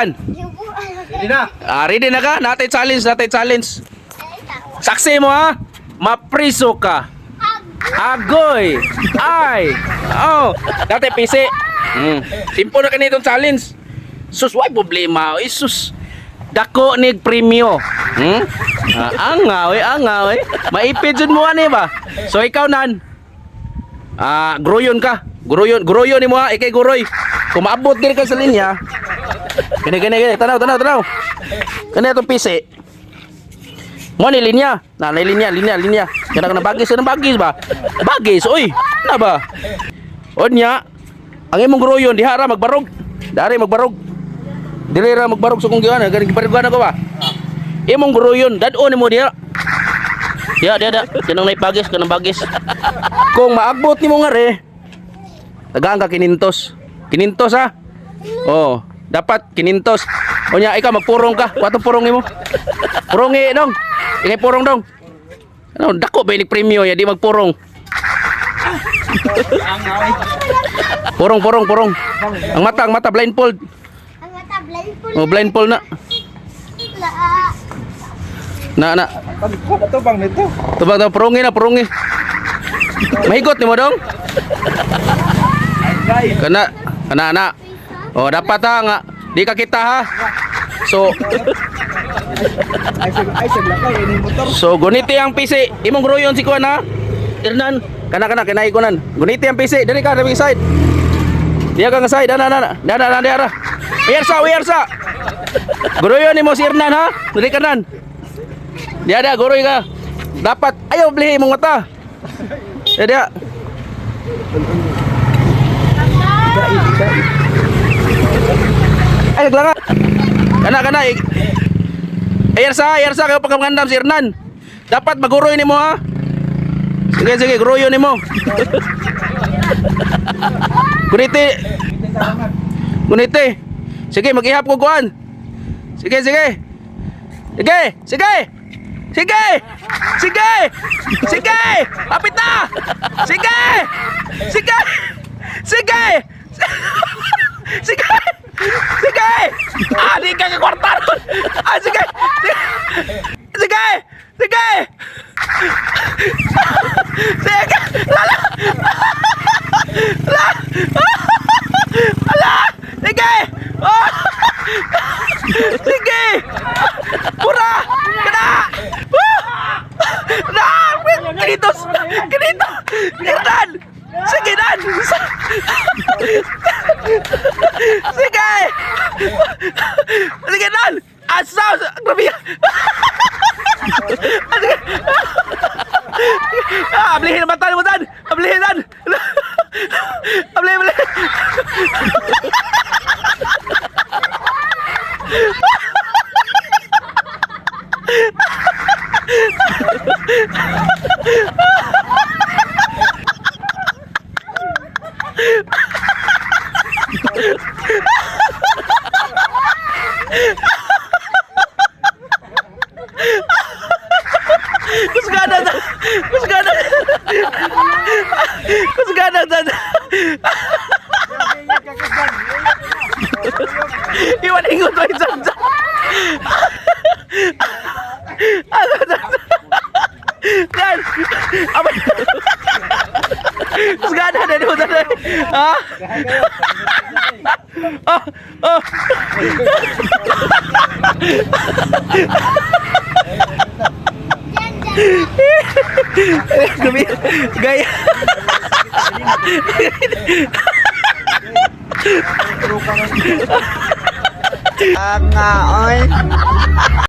Dan. Ready na. Ah, ready na ka? Natay challenge, natay challenge. Saksi mo ha. Mapriso ka. Agoy. Ay. Oh, dati PC. Simple na kani itong challenge. Sus, why problema? Oy, sus. Dako nig premyo. Hmm? Ah, angaw, eh, angaw, eh. Maipid jud mo ani ba? So ikaw nan. Ah, gruyon ka. Gruyon, gruyon nimo ha, ikay guroy. Kung maabot diri ka sa linya. Kini kini kini, tanaw tanaw tanaw. Kani itong PC. Mo ni linya. Na na linya, linya, linya. Kana kana bagis, kana bagis ba? Bagis, oy. Na ba? Onya, ang imong gruyon diha ra magbarog. Dari magbarog. Dili ra magbarog sa kung giwan, gani gibarugan ako ba? Imong gruyon, dad-on nimo diha. Diha, diha, diha. Kanang naipagis, kanang bagis. Kung maabot nimo nga re, tagaan ka kinintos. Kinintos ha. Oh, dapat kinintos. Unya ikaw magpurong ka. Kuha purong nimo. Purong dong. Ingay purong dong. Ano, dako ba ini premyo ya di magpurong. Purong, purong, purong. Ang mata blindfold. Ang mata blindfold. Oh, blindfold na. La. Na na. Ito bang nito? Tubag daw purungi na purungi. Mahigot nimo dong. Kana kana na. Oh, dapat ha nga di ka kita ha. So Ay, ay, lakay ini motor. So guniti ang PC. Imong gruyon si kuan ha. Irnan, kana kana kinay ko nan. Guniti ang PC. Diri ka diri side. Diya ka nga side. Ana ana. Ana ana diara. Uyar sa, uyar sa. Gruyon nimo si Irnan ha. Diri ka nan. Diya dia guroy ka. Dapat ayaw blihi imong mata. Diya dia. Ay naglanga. Kana kana. Ayar sa kayo pagkamangandam si Hernan. Dapat maguroy nimo ha. Sige sige, guroyon nimo. Guniti. Guniti. Sige, mag-ihap ko kuan. Sige, sige. Sige, sige. Sige! Sige! Sige! Kapit na! Sige! Sige! Sige! Sige! Sige! Ah, di ka kakwarta ron! Ah, sige! Sige! Sige! Sige! Lala! Ala! Ala! Sige! Oh! Sige! Pura! Kana! Woo! Na! Kinitos! Kinito! Kirdan! Sige, Dan! Sige! Sige, Dan! Asa! Grabe! Ah, sige! Ah, ablihin ang mata mo, Dan! Ablihin, Dan! Ablihin, ablihin! Kusgana na! Kusgana! Kusgana na! Iwan ingot pa isang dyan! Ano na? Dan! Abay! Kusgana na na! Ha? Ah! Ah! Diyan, diyan. Gabi, gaya. Ang nga, oy.